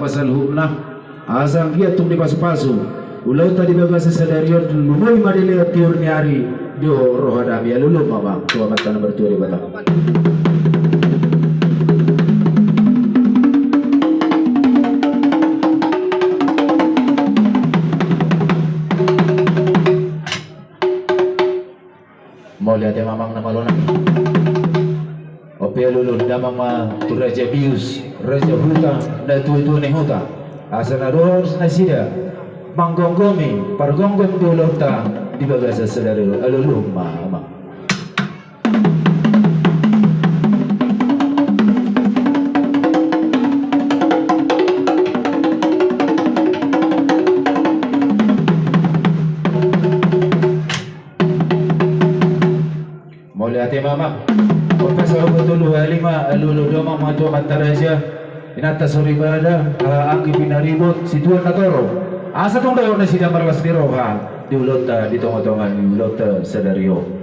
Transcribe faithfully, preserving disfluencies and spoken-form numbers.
Pasal hukum na asa anggiat tung dipasupasu ulaonta di bagasan sadari on, lumobi ma dilehon tiur ni ari di roha nami. Aluluhon ma amang tu Amanta na martua Debata. Mauliate ma amang na malo nami. Ope alulun, damang ma tu Raja Bius, Raja Huta, na tuatua ni huta, asa na dohot nasida manggomgomi pargomgom di ulaonta di bagasan sadari on. Aluluhon ma amang. Mauliate ma amang. Ope saur matua, luhali ma alulun, damang ma tu amanta raja, inanta soripada, haha anggi pinaribot, situan na torop, asa tung dohot nasida marlas ni roha di ulaonta di tongatonga ni ulaonta sadari on.